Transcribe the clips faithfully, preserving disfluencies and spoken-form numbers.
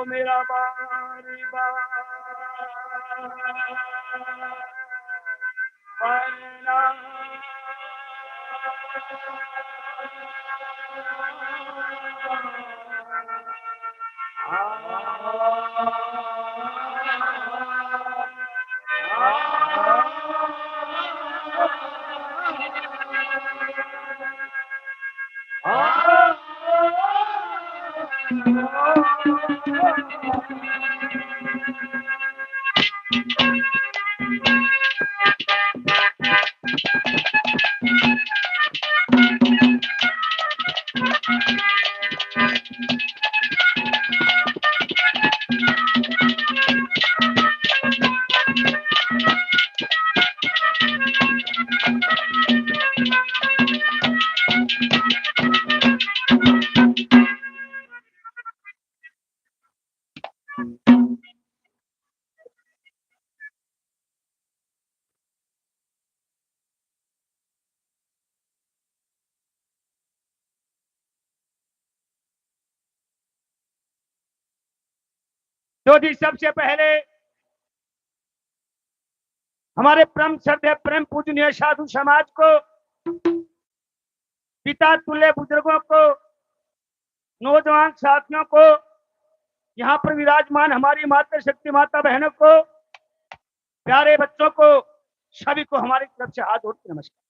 मेरा बार बार मरना। तो जी, सबसे पहले हमारे परम श्रद्धेय, परम पूजनीय साधु समाज को, पिता तुल्य बुजुर्गों को, नौजवान साथियों को, यहाँ पर विराजमान हमारी मातृशक्ति माता बहनों को, प्यारे बच्चों को, सभी को हमारी तरफ से हाथ जोड़ के नमस्कार।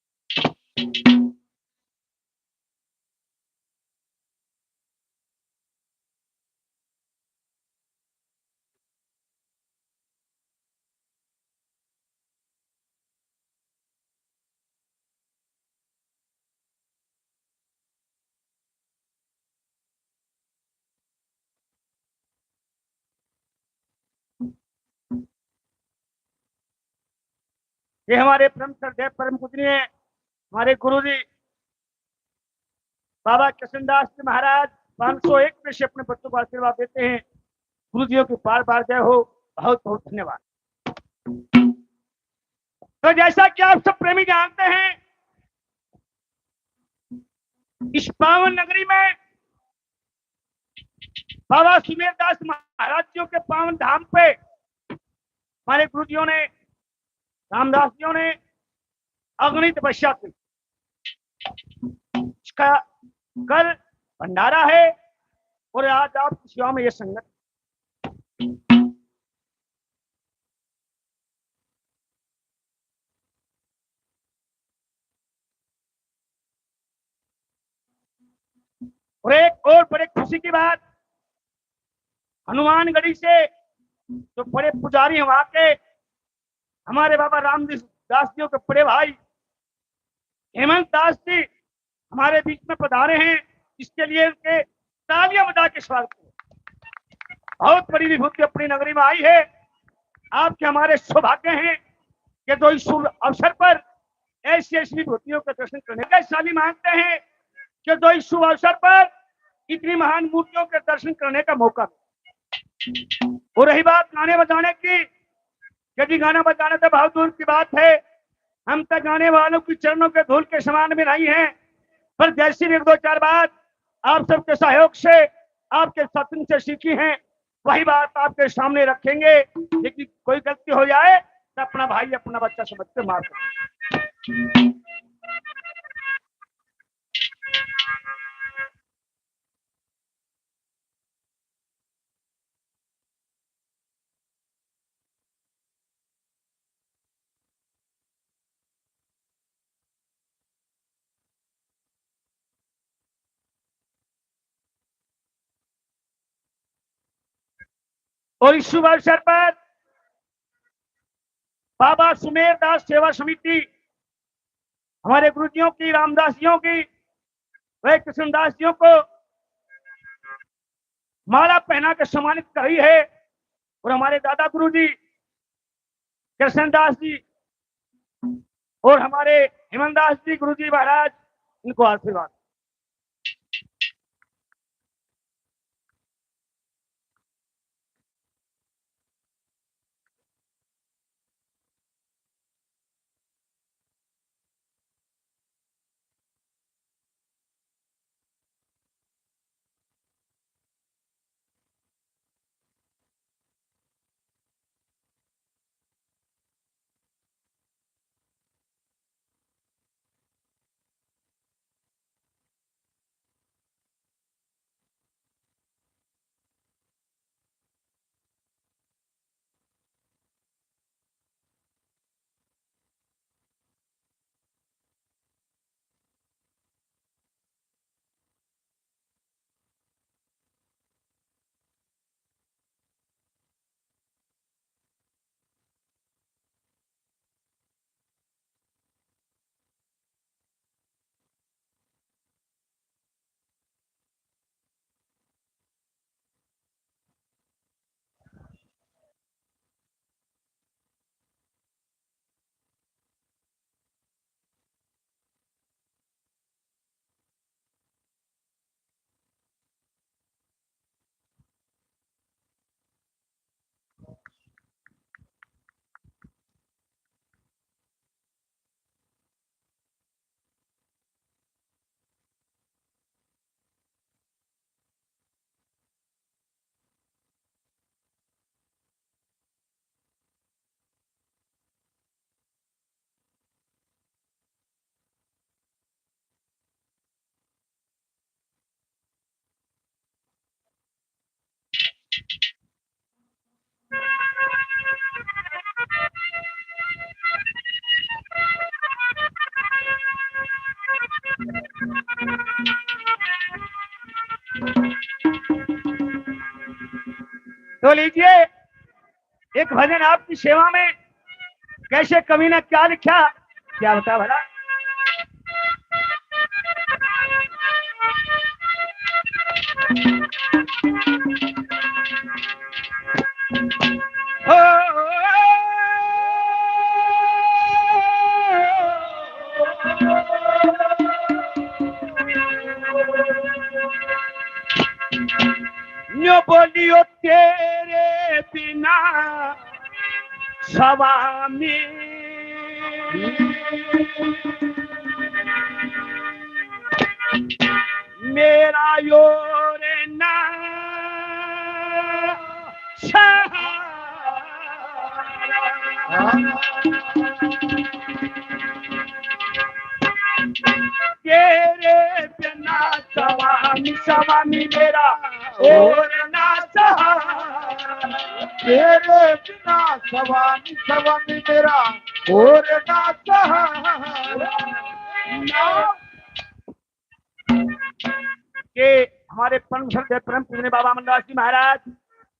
ये हमारे परम श्रद्धेय, परम पूजनीय हमारे गुरु जी बाबा कृष्णदास जी महाराज पाँच सौ एक में से अपने बच्चों को आशीर्वाद देते हैं। गुरु जियों की बार बार जय हो। बहुत बहुत धन्यवाद। तो जैसा कि आप सब प्रेमी जानते हैं, इस पावन नगरी में बाबा सुमेरदास महाराज जियों के पावन धाम पे हमारे गुरु जियों ने, रामदास जियों ने अग्नि तपस्या की। इसका कल भंडारा है और आज आपकी सेवा में ये संगत। और एक और बड़ी खुशी की बात, हनुमानगढ़ी से जो बड़े पुजारी हैं, वहां के हमारे बाबा रामदास जियों के बड़े भाई हेमंत दास जी हमारे बीच में पधारे हैं, इसके लिए उनके तालियां बजा के स्वागत करें। बहुत बड़ी विभूति अपनी नगरी में आई है। आपके हमारे सौभाग्य हैं कि जो इस शुभ अवसर पर ऐसी ऐसी विभूतियों के दर्शन करने का भाग्यशाली मानते हैं कि जो इस शुभ अवसर पर इतनी महान मूर्तियों के दर्शन करने का मौका मिला। और रही बात गाने बजाने की, यदि गाना बजाना तो बहुत दूर की बात है, हम तो गाने वालों की चरणों के धूल के समान भी नहीं है, पर जैसी भी एक दो चार बात आप सबके सहयोग से, आपके सत्संग से सीखी हैं, वही बात आपके सामने रखेंगे। यदि कोई गलती हो जाए तो अपना भाई, अपना बच्चा समझ के माफ कर दीजिए। और इस शुभ अवसर पर बाबा सुमेरदास सेवा समिति हमारे गुरुजियों की, रामदास जियों की, वह कृष्णदास जियों को माला पहना के सम्मानित कर रही है। और हमारे दादा गुरु जी कृष्णदास जी और हमारे हेमंतदास जी गुरु जी महाराज, इनको आशीर्वाद। तो लीजिए, एक भजन आपकी सेवा में। कैसे कवि ने क्या लिखा, क्या बता भला। हो, न्यू बोलियो तेरे बिना स्वामी मेरा और ना सहारा। तेरे बिना स्वामी, स्वामी मेरा और ना सहारा। तेरे बिना स्वामी, स्वामी मेरा और ना सहारा। ना के हमारे परम श्रद्धेय परम पूजनीय बाबा अमरदास जी महाराज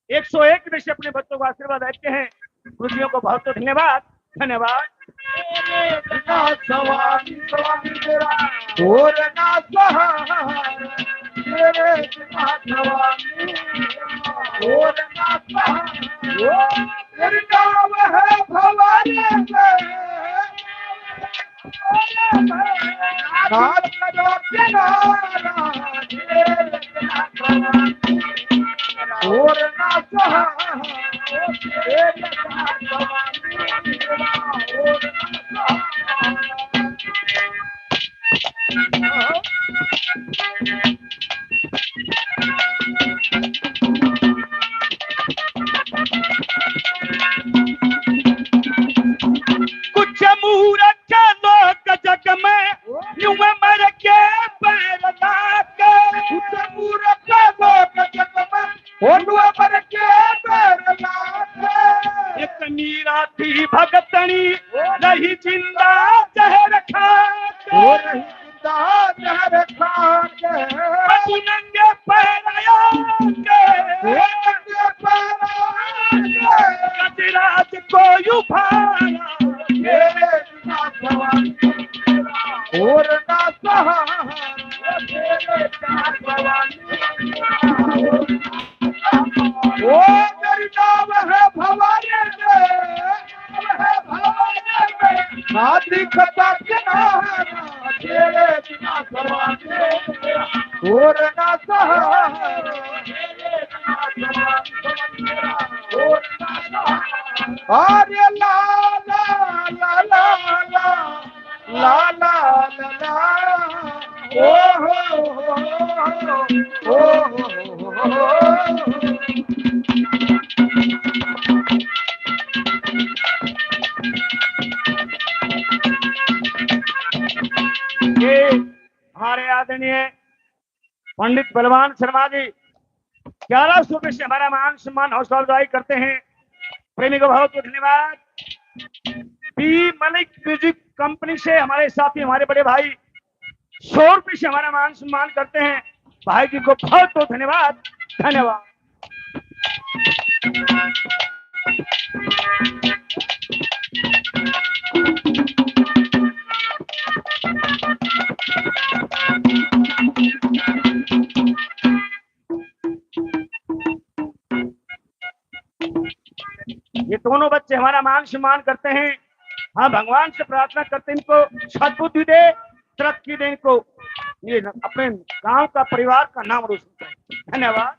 एक सौ एक में से अपने बच्चों को आशीर्वाद देते हैं। गुरुजियों को बहुत बहुत धन्यवाद, धन्यवाद। तेरे बिना स्वामी, स्वामी मेरा और ना सहारा। तेरे बिना स्वामी और ना सहारा। तेरी नाम है भवानी में। नाथ करो किनारा, और ना सहा, कुछ मूरख लोग जग में यूं मर के पैर लाके। कुछ मूरख लोग जग में यूं मर के पैर लाके। एक मीरा थी भगतनी रही जिंदा जहर खा के। ओ रही जिंदा जहर खा के। प्रभु नंगे पैर आया के। ओ नंगे पैर आया के। गजराज को उभारा। मेरे बिना भवानी और ना सहारा। मेरे बिना भवानी। ओ मेरी नाम है भवानी रे, नाम है भवानी रे। ना दिखता किनारा, तेरे बिना भवानी और ना सहारा। अरे ला, ला, ला, ला, ला। ला, ला, ला, ला। ओ हो, हो, हो, हो, ओ हो, हो, हो। ये हमारे आदरणीय पंडित बलवान शर्मा जी ग्यारह सौ रुपये से हमारा मान सम्मान हौसला अफजाई करते हैं। प्रेमी को बहुत बहुत धन्यवाद। बी मलिक म्यूजिक कंपनी से हमारे साथी, हमारे बड़े भाई सौ रुपये से हमारा मान सम्मान करते हैं। भाई जी को बहुत बहुत धन्यवाद, धन्यवाद। ये दोनों बच्चे हमारा मान सम्मान करते हैं। हाँ, भगवान से प्रार्थना करते हैं, इनको सद्बुद्धि दे, तरक्की दे इनको, ये अपने गांव का, परिवार का नाम रोशन करें। धन्यवाद।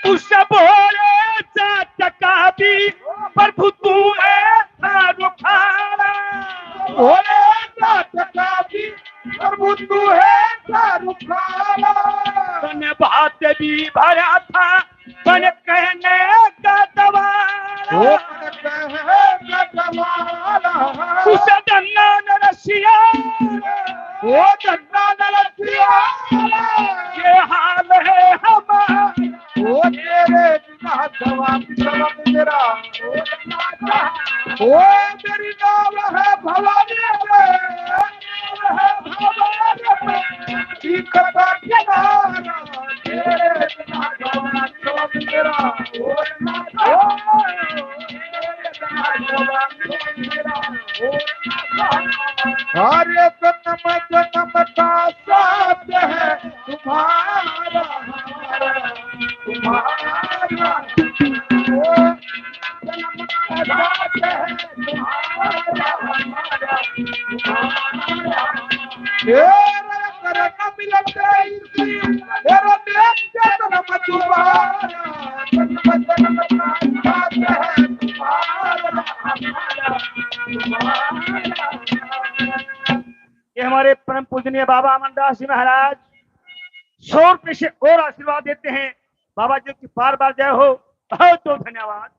उस भोले जात का भी प्रभु तू है थारू खाना। भोले जात का भी प्रभु तू है थारू खाना। तने बात भी भरा था, तने कहने का दवारा। ओ तने कहने का दवारा। उस धन्ना न रसिया। ओ धन्ना न रसिया। ये हाल है हमारा। ओ तेरे जवाब, जवाब मेरा। ओ मेरी नाव है भवानी रे, नाव है भवानी रे। की कथा किनारा, तेरे बिना जवाब, जवाब मेरा। ओ, ओ, तेरे बिना जवाब, जवाब मेरा। ओ, हरे जन्म जन्म का साथ है तुम्हारा, हमारा, तुम्हारा। ओ, जन्म का साथ है तुम्हारा, हमारा, तुम्हारा। ए, रे, रे, न मिलते इसी, ए, रे, देख के जन्म तुम्हारा, जन्म जन्म का साथ है तुम्हारा, हमारा, तुम्हारा। ये हमारे परम पूजनीय बाबा अमरदास जी महाराज सौ रुपये से और आशीर्वाद देते हैं। बाबा जी की बार बार जय हो। बहुत बहुत धन्यवाद।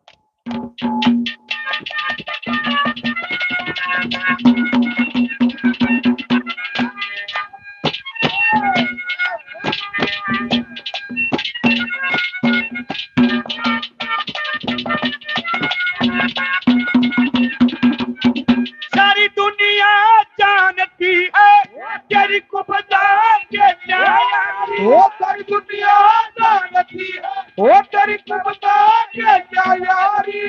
सारी दुनिया जानती है तेरी कुबदा के न्यायारी। ओ सारी दुनिया जानती है, ओ तेरी कुबदा के न्यायारी।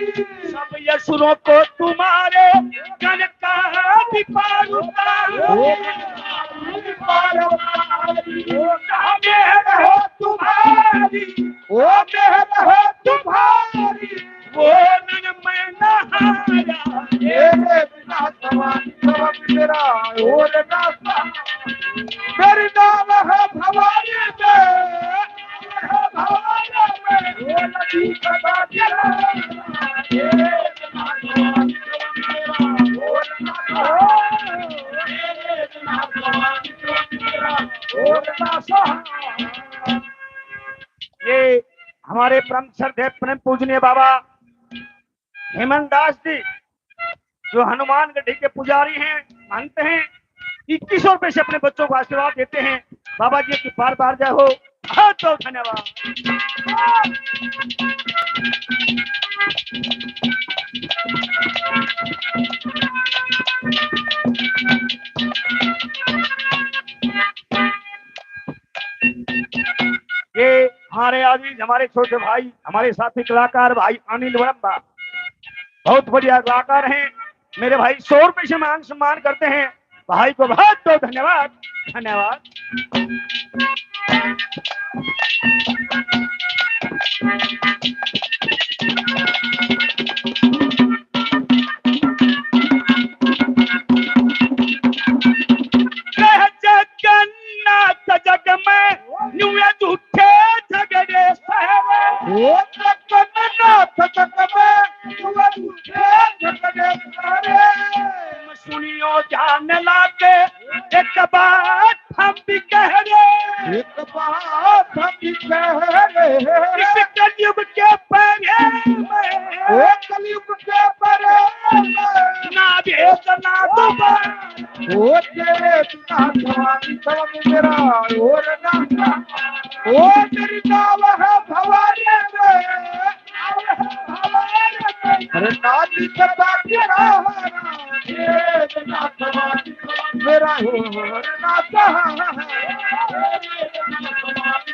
सब असुरों को तुम्हारे गण का भी पार उतार। ओ पार उतार। ओ मेहर हो तुम्हारी, ओ मेहर हो तुम्हारी। वो नैन मैं नहाया, तेरे बिना जवाब, जवाब मेरा और ना था। मेरी नाव है भवानी में, भवानी में, वो नदी का तेरा। तेरे बिना जवाब, जवाब मेरा और ना था। तेरे बिना जवाब, जवाब मेरा और ना था। ये हमारे परम श्रद्धेय, परम पूजनीय बाबा हेमंत दास जी, जो हनुमानगढ़ी के पुजारी हैं, महंत हैं, इक्कीस सौ रुपए से अपने बच्चों को आशीर्वाद देते हैं। बाबा जी की बार बार जय हो। बहुत बहुत धन्यवाद। ये हमारे अजीज, हमारे छोटे भाई, हमारे साथी कलाकार भाई अनिल वर्मा, बहुत बढ़िया कलाकार हैं मेरे भाई। सौ रुपए से मान सम्मान करते हैं भाई को। बहुत बहुत धन्यवाद, धन्यवाद। कह जगन्नाथ जग में न्यू ये झूठे झगड़े सहरे। ओ जगन्नाथ जग में न्यू ये झूठे झगड़े सहरे। सुनियो ध्यान लाके एक बात हम भी कह रहे। एक बात हम भी कह रहे। इस कलयुग के परे में, ओ कलयुग के परे में, ना भेद ना दुबारा। ओ तेरे बिना जवाब, जवाब मेरा और ना था। ओ तेरी नाव है भवानी में। अरे नाथ जी के बाप के रहा, मेरा हो ना सहा,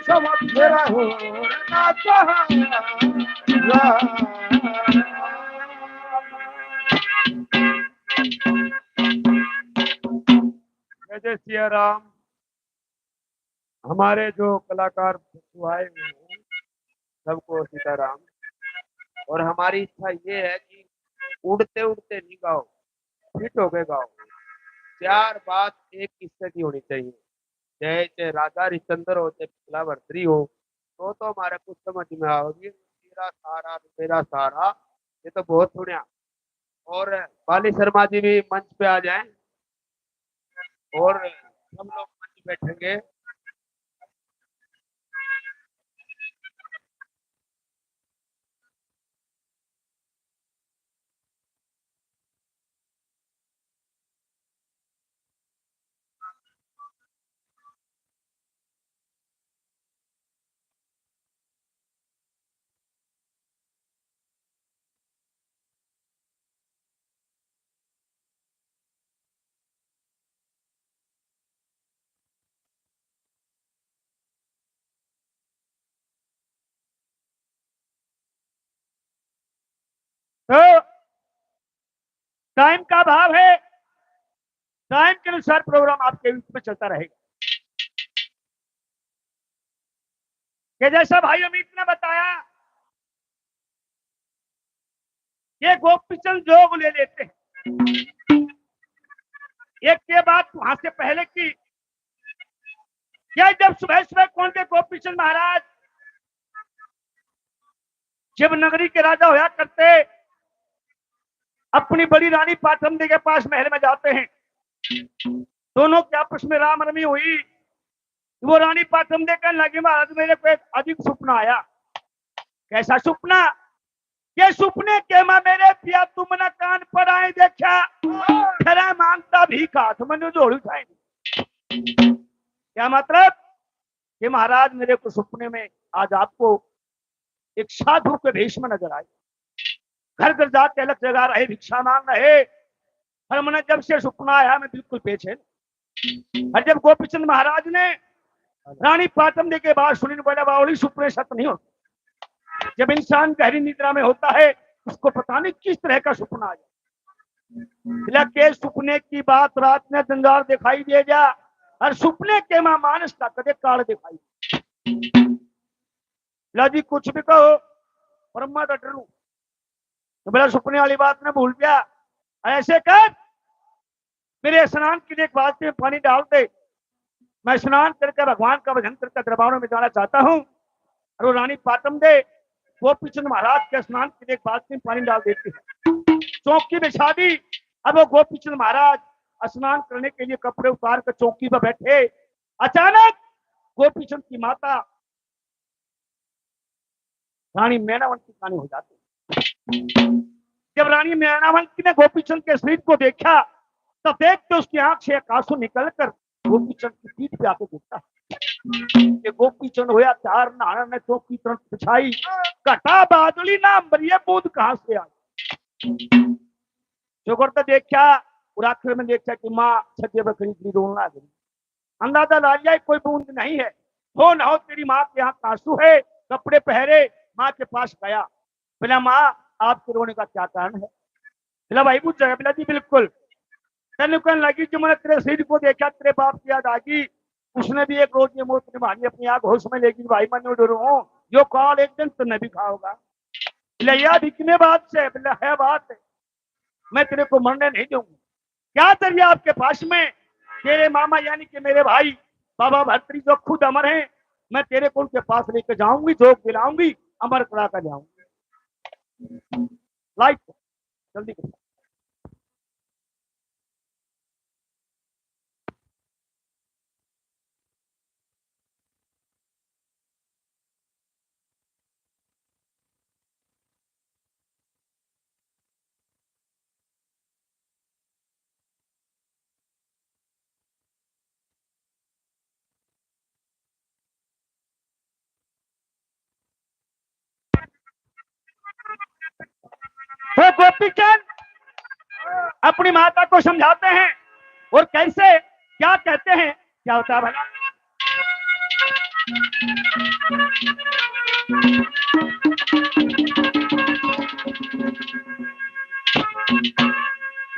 समझ मेरा हो ना सहा। जय जय सिया राम। हमारे जो कलाकार बंधु आए हुए हैं, सबको सीताराम। और हमारी इच्छा ये है कि उड़ते उड़ते नहीं गाओ, फिट होके गाओ। चार बात एक किस्से की होनी चाहिए, चाहे चाहे राजा हरिश्चंद्र हो, चाहे पिछला भरतरी हो, तो तो हमारे कुछ समझ में आओगी। तेरा सारा, तेरा सारा, ये तो बहुत सुनिया। और बाली शर्मा जी भी मंच पे आ जाएं और हम लोग मंच बैठेंगे। तो टाइम का अभाव है, टाइम के अनुसार प्रोग्राम आपके बीच में चलता रहेगा। कि जैसा भाई अमित ने बताया, ये गोपीचंद जोग ले लेते हैं। एक ये बात वहां से पहले की, क्या जब सुबह सुबह कौन के गोपीचंद महाराज जब नगरी के राजा होया करते, अपनी बड़ी रानी पाटम दे के पास महल में जाते हैं। दोनों के आपस में राम रमी हुई। वो रानी पाटम दे कहने लगी, महाराज, मेरे को एक अजीब सुपना आया। कैसा सुपना? ये सुपने के मैं मेरे पिया तुमने कान पर आए देखा, फिर मांगता भी हाथ में जोड़ उठाए। क्या मतलब? कि महाराज, मेरे को सुपने में आज आपको एक साधु के भेष में नजर आए। घर घर जाके अलग जगह रहे, भिक्षा मांग रहे। पर मैंने जब से सुपना आया, मैं बिल्कुल बेचैन। और जब गोपीचंद महाराज ने रानी पाटम दे के बात सुनी, बोला, बावली, सुपने सत नहीं होते। जब इंसान गहरी निद्रा में होता है, उसको पता नहीं किस तरह का सुपना आ जाए। बोला के सुपने की बात रात ने जंजाल दिखाई दे जा, और सुपने के मां मानस का कदे काल दिखाई। ला जी, कुछ भी कहो, पर मैं तो डरूं। तो बोला, सुपने वाली बात ना भूल गया, ऐसे कर, मेरे स्नान के लिए एक बाल्टी में पानी डाल दे, मैं स्नान करके भगवान का भजन करके दरबारों में जाना चाहता हूँ। और वो रानी पाटम दे गोपीचंद महाराज के स्नान के लिए एक बाल्टी में पानी डाल देती है, चौकी बिछा दी। अब वो गोपीचंद महाराज स्नान करने के लिए कपड़े उतार कर चौकी पर बैठे। अचानक गोपीचंद की माता रानी मैनावंती कानी हो जाती। जब रानी मैनावंती ने गोपीचंद के शरीर को देखा, तो देखते उसकी आंख से एक आंसू निकलकर गोपीचंद की पीठ पे आके गिरता है। ये गोपीचंद होया तैयार, नहाना ने चौकी तुरंत बिछाई। घटा बादली ना अंबर, ये बूंद कहां से आई? जो करता देखा, और आखिर में देखा कि माँ छज्जे पर खड़ी खड़ी रोने लग गई। अंदाजा ला लिया, कोई बूंद नहीं है। हो ना हो, तेरी माँ के आंख आंसू है। कपड़े पहरे, माँ के पास गया। बोला, माँ, आपके रोने का क्या कारण है? बोला, भाई, बुझ जाएगा। बोला, जी बिल्कुल। तन्नू कहने लगी, जो मैंने तेरे शरीर को देखा, तेरे बाप की याद आ गई। उसने भी एक रोज ये मौत निभानी, अपनी आंख होश में लेगी, भाई, मैं नहीं डरूं हूँ, यो काल एक दिन तन्ने भी खाओगा। बोला, यह भी कितने बात से? बोला, है बात है, मैं तेरे को मरने नहीं दूंगा। क्या जरिया आपके पास में? तेरे मामा यानी कि मेरे भाई बाबा भरतरी जो खुद अमर हैं, मैं तेरे को उनके पास लेके जाऊंगी, जोग दिलाऊंगी, अमर करा कर जाऊंगी। लाइट जल्दी करो। तो गोपीचंद अपनी माता को समझाते हैं और कैसे क्या कहते हैं, क्या होता है भला?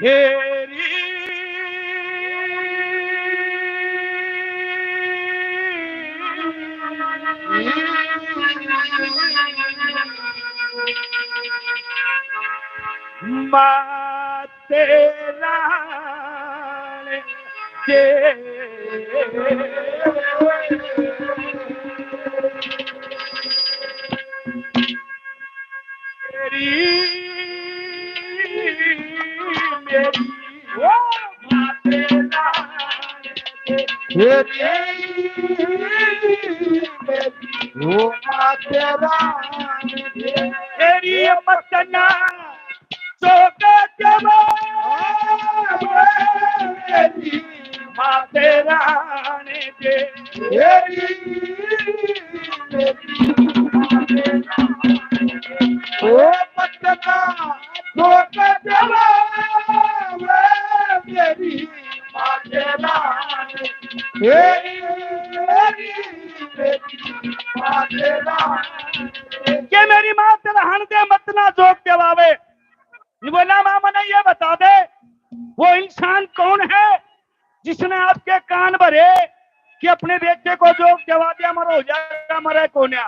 हेरी माँ तेरा जे तेरी मेरी ओ माँ तेरा तेरी मेरी ओ माँ तेरा तेरी मतना चौक जवाब मेरी माँ तेरा ने दे। तेरी मेरी माँ तेरा ने दे। ओ पटना चौक जवाब मेरी माँ तेरा ने दे। तेरी मेरी माँ तेरा ने दे। के मेरी माँ तेरा हन दे मतना जोग जवाबे। बोला, माँ, मने ये बता दे, वो इंसान कौन है जिसने आपके कान भरे कि अपने बेटे को जो जवाब दिया, मरो हो जाएगा, मरे कोन्या।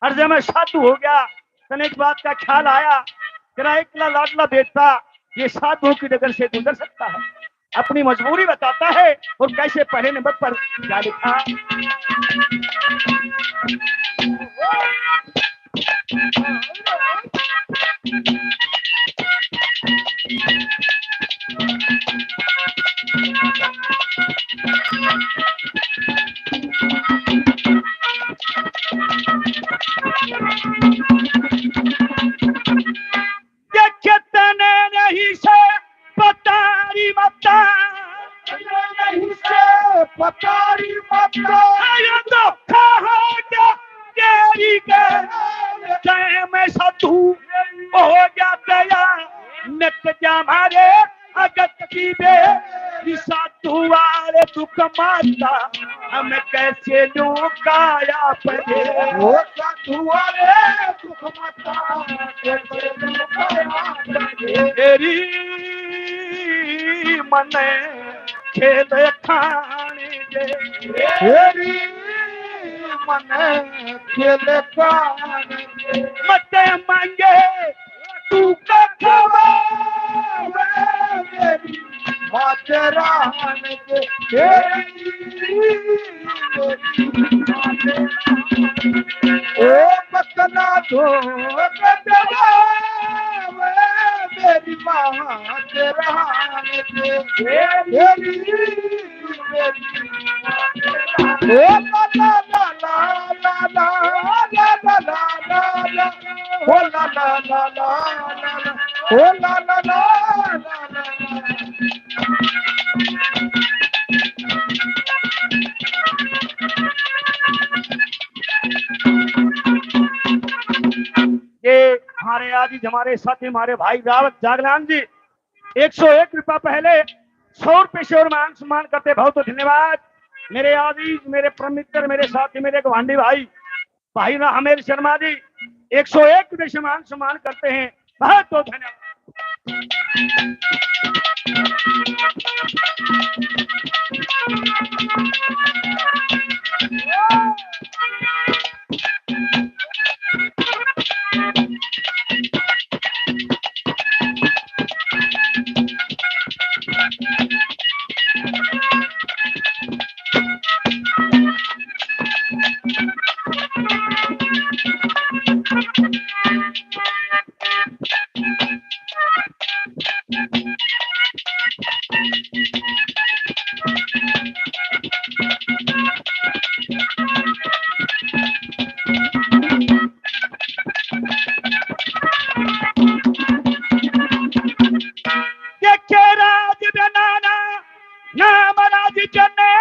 और जब मैं साधु हो गया, तने एक बात का ख्याल आया, तेरा एकला लाडला बेटा ये साधुओं की नगर से गुजर सकता है, अपनी मजबूरी बताता है और कैसे पहले नंबर पर जा लिखा। देखे तने नहीं से पतारी मता, नहीं से पतारी मता। आया तो कहा क्या तेरी गैर, जय में साधु हो गया दया, मिट जा मारे अगत की बेरी। साधु वाले दुख माता, हम कैसे लुकाया पड़े। ओ साधु वाले दुख माता, कैसे लुकाया पड़े। तेरी मन खेल खाने दे। तेरी मन खेल खाने दे। मत मांगे तू का खवावे मेरी माँ तेरा आन दे। तेरी मेरी माँ तेरा आन दे। ओ बतना दो बदलावे मेरी माँ तेरा आन दे। तेरी मेरी माँ तेरा आन दे। ओ ला ला ला ला ला ला ला ला ला ला ला। ओ ला ला ला ला ला ला, ओ ला ला ला ला ला। ये हमारे आदि हमारे साथी हमारे भाई रावत जागलान जी एक सौ एक रुपया पहले सौ रुपये से और मान सम्मान करते, बहुत बहुत धन्यवाद। मेरे आदि मेरे परम मित्र मेरे साथी मेरे गवांडी भाई भाई राहमेल शर्मा जी एक सौ एक रुपये से मान सम्मान करते हैं। बहुत बहुत धन्यवाद। देखे राज बनाना नाम राज जने,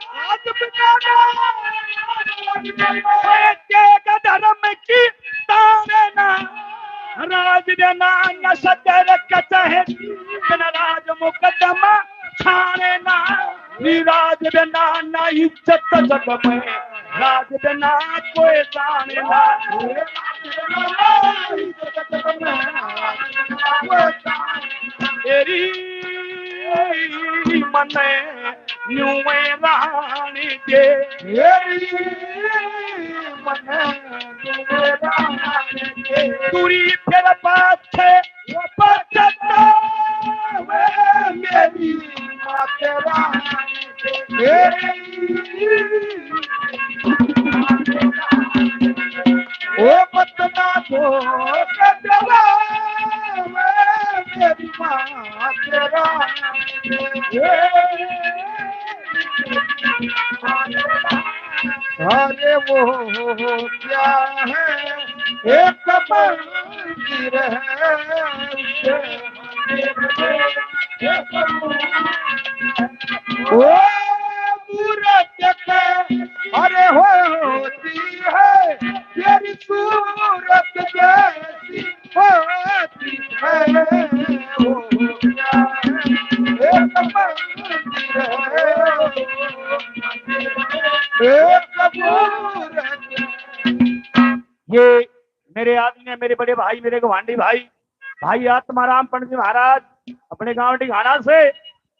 राज बनाना, प्रत्येक धर्म की तारना। राज बनाना सदर कचहरी, राज मुकदमा छाड़ना। नी राज बिना ना इज्जत जग में, राज बिना कोई जाने ना। तेरी मन न्यूए रानी दे, तेरी मन न्यूए रानी दे। तुरी फिर पाछे पछतावे मेरी माँ तेरा, मेरी। ओ बतना दो कजरावे मेरी माँ तेरा, मेरी। अरे वो क्या है, एक मंदिर है, उसे वो मूरत के, अरे होती है तेरी सूरत जैसी होती है, वो क्या है, एक मंदिर है, एक मूरत। ये मेरे आदरणीय, मेरे बड़े भाई, मेरे गवांडी भाई, भाई आत्माराम पंडित जी महाराज अपने गांव ढिंगाना से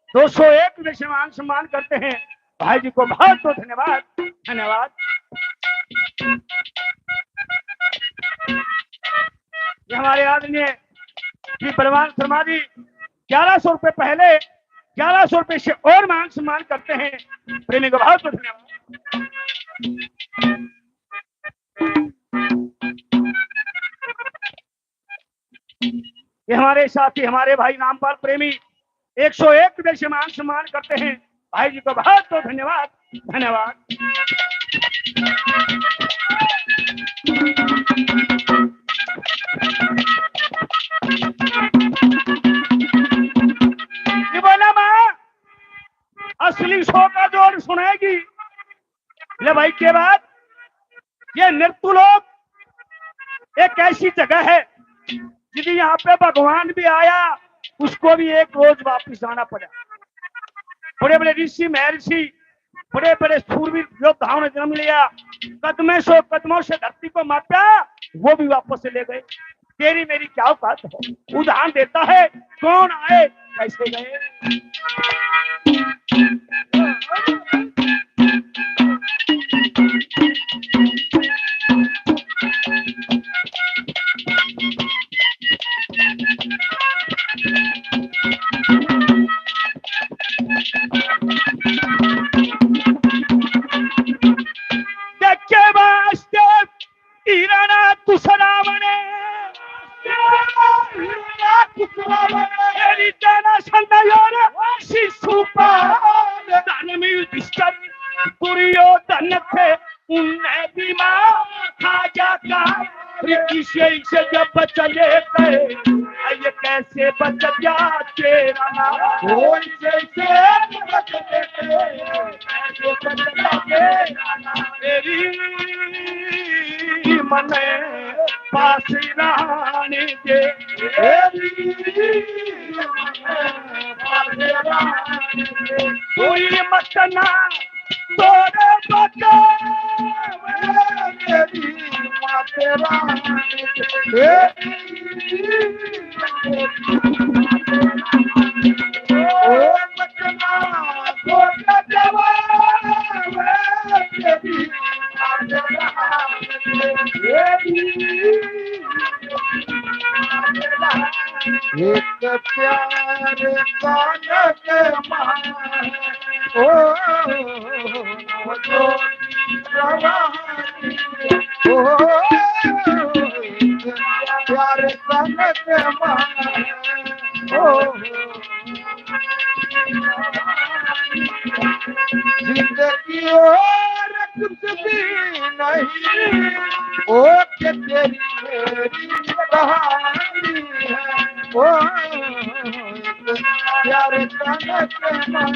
दो सौ एक रुपये से मान सम्मान करते हैं। भाई जी को बहुत बहुत धन्यवाद, धन्यवाद। ये हमारे आदरणीय श्री बलवान शर्मा जी ग्यारह सौ रुपये पहले, ग्यारह सौ रुपये से और मान सम्मान करते हैं। प्रेमी को बहुत बहुत धन्यवाद। ये हमारे साथी, हमारे भाई रामपाल प्रेमी एक सौ एक रुपये से मान सम्मान करते हैं। भाई जी को बहुत बहुत धन्यवाद, धन्यवाद। ये बोला माँ, असली सौ का जोड़ सुनाएगी। ले भाई, के बात, ये नृत्य लोक एक ऐसी जगह है जिदी यहाँ पे भगवान भी आया, उसको भी एक रोज वापस जाना पड़ा। बड़े बड़े ऋषि महर्षि, बड़े बड़े सूरवीर योद्धाओं ने जन्म लिया, कदमों से कदमों से धरती को मापा, वो भी वापस चले गए। तेरी मेरी क्या औकात है, उदाहरण देता है, कौन आए कैसे गए। देखे वास्ते ईराना दूसरा बने। तेरी जाना सन्ना यार शिशु पाल। धर्म युधिष्ठिर दुर्योधन थे, उनने भी मार खा जाता। रे किसे से जब चले गए, ये कैसे बच गया तेरा नाम? कोई कैसे बच गए? तेरी मने पास रानी दे, तेरी मने पास रानी दे। कोई मत ना तोरे बता, तेरी माँ तेरा, तेरी ओ बचना, तोरे जवान, तेरी माँ तेरा, तेरी एक प्यार का नगमा, ओ, ओ, ओ, प्यार का नगमा, ओ, जिंदगी और कुछ भी नहीं, ओ के तेरी मेरी कहानी है, ओ प्यारे तन के मां।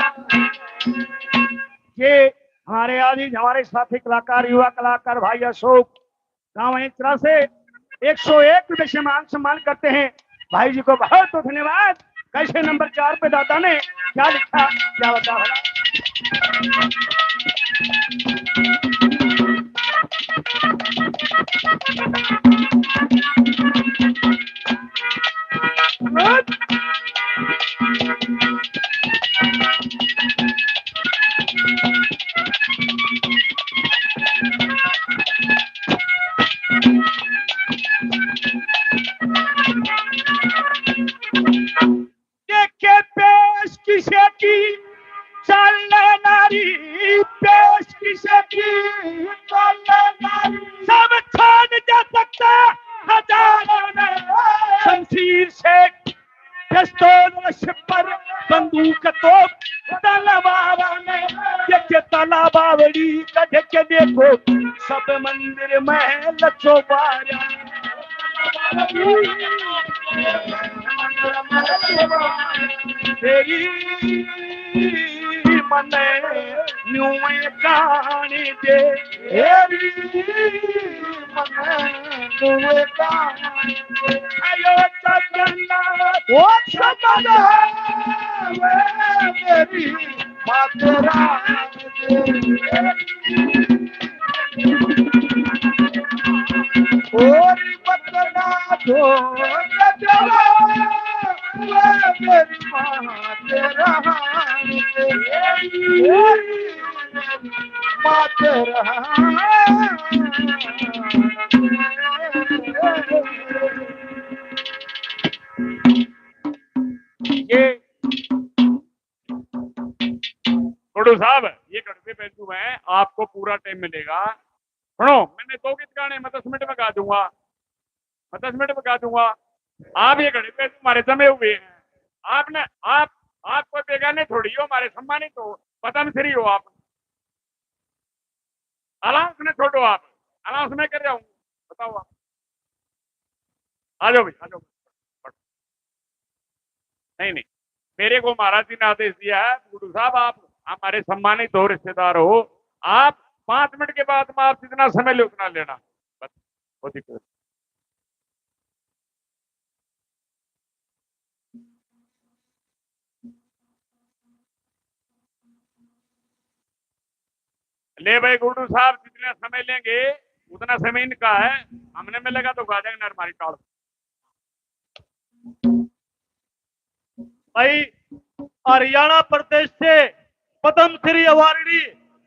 ये हमारे आज ही हमारे साथी कलाकार, युवा कलाकार भाई अशोक गांव इंचरा से एक सौ एक रुपये से मान सम्मान करते हैं। भाई जी को बहुत बहुत धन्यवाद। कैसे नंबर चार पे दादा ने क्या लिखा, क्या बता भला। देखे पेश किसे की, चल नारी, पेश किसे की, चल नारी। सब छान जा सकता हजारों ने शमशीर से, पिस्तौल और सिपर, बंदूक तोप तलवार ने, ये के तला बावड़ी कढ के देखो, सब मंदिर महल चौबारा। तेरी मने न्यू कहानी दे, तेरी मने न्यू कहानी दे। आयो जगन्नाथ, ओ जगन्नाथ, वे मेरी माता रानी दे। और बतना दो मात रहा। ये गुड्डू साहब, ये गढ़वे बैजू में आपको पूरा टाइम मिलेगा। सुनो, मैंने दो गीत गाने, मैं दस मिनट में गा दूंगा, मैं दस मिनट में गा दूंगा। आप ये गढ़वे बैजू हमारे जमे हुए हैं, आपने, आप, आप कोई बेगाने थोड़ी हो, हमारे सम्मानित हो, पद्मश्री हो आप। अलाउंस ने छोड़ो आप, अलाउंस मैं कर रहा हूँ, बताओ आप। आ जाओ भाई, आ जाओ। नहीं, नहीं, मेरे को महाराज जी ने आदेश दिया है, गुड्डू साहब, आप हमारे सम्मानित हो, रिश्तेदार हो, आप पांच मिनट के बाद में आप जितना समय लो, उतना लेना। बस, बहुत ही clear। ले भाई गुड्डू साहब, जितना समय लेंगे, उतना समय इनका है। हमने मिलेगा तो गा देंगे नरमारी टाल। भाई, हरियाणा प्रदेश से पद्मश्री अवार्डी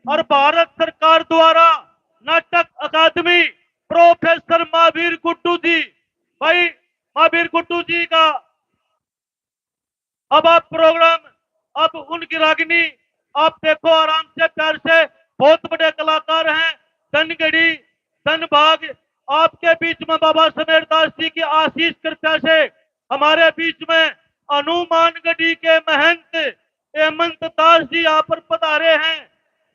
और भारत सरकार द्वारा नाटक अकादमी प्रोफेसर महावीर गुड्डू जी, भाई महावीर गुड्डू जी का अब आप प्रोग्राम, अब उनकी रागनी आप देखो आराम से, प्यार से। बहुत बड़े कलाकार हैं, धनगढ़ी, धनभाग। आपके बीच में बाबा समेरदास जी की आशीष कृपा से हमारे बीच में हनुमानगढ़ी के महंत हेमंत दास जी यहाँ पर पधारे हैं।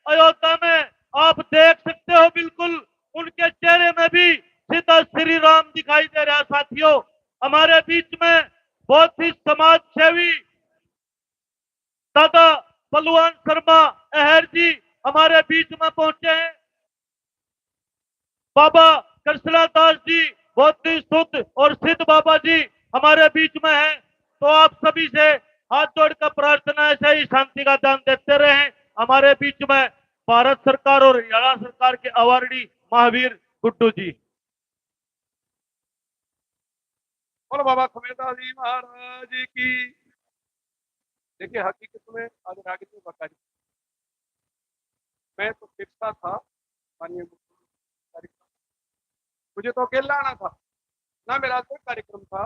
अयोध्या में आप देख सकते हो, बिल्कुल उनके चेहरे में भी सीधा श्री राम दिखाई दे रहा है। साथियों, हमारे बीच में बहुत ही समाज सेवी दादा बलवान शर्मा अहर जी हमारे बीच में पहुंचे हैं। बाबा कृष्णा दास जी, बहुत ही शुद्ध और सिद्ध बाबा जी हमारे बीच में हैं। तो आप सभी से हाथ जोड़कर प्रार्थना है, ऐसे ही शांति का दान देते रहें। हमारे बीच में भारत सरकार और हरियाणा सरकार के अवार्डी महावीर गुड्डू जी। बोलो बाबा समेरदास जी महाराज की। देखिए, हकीकत में आज रागनी का कार्यक्रम, मैं तो पिरसा था माननीय मुख्यमंत्री कार्यक्रम, मुझे तो अकेला आना था, ना मेरा कोई कार्यक्रम था,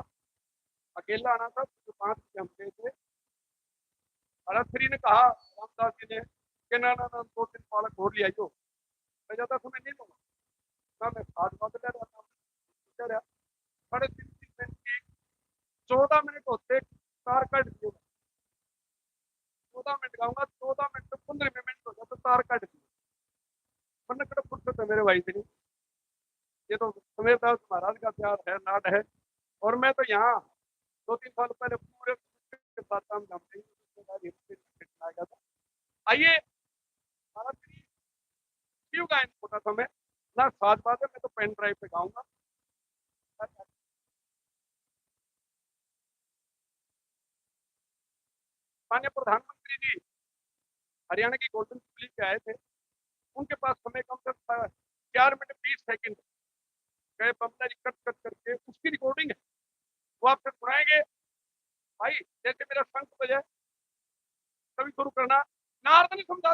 अकेला आना था। तो पाँच बजे हम गए थे, और श्री ने कहा, रामदास जी ने, कि ना, ना, ना, दो तीन बालक और ले आइयो, मैं ज्यादा समय नहीं लूंगा, ना मैं खाद वाद ले रहा, ना मैं कुछ ले रहा। साढ़े तीन, तीन मिनट की, चौदह मिनट होते तार काट दिए। चौदह मिनट गाऊंगा, चौदह मिनट तो पन्द्रह मिनट हो जाते, तार काट दिए। वरना कड़ा फुर्सत है मेरे भाई से नहीं। ये तो समेरदास महाराज का प्यार है, लाड है। और मैं तो यहाँ दो तीन साल पहले पूरे के साथ काम धाम नहीं आ गया था। आइए, हमारा श्री शिव गायन छोटा सा मैं ना साज बाज है, मैं तो पेन ड्राइव पे गाऊंगा। माननीय प्रधानमंत्री जी हरियाणा की गोल्डन जुबली पे आए थे, उनके पास समय कम से कम चार मिनट बीस सेकंड गए, बमला जी कट कट करके उसकी रिकॉर्डिंग है, वो आपसे सुनाएंगे। भाई, जैसे मेरा शंख बजे, तभी शुरू करना। नारद ने समझा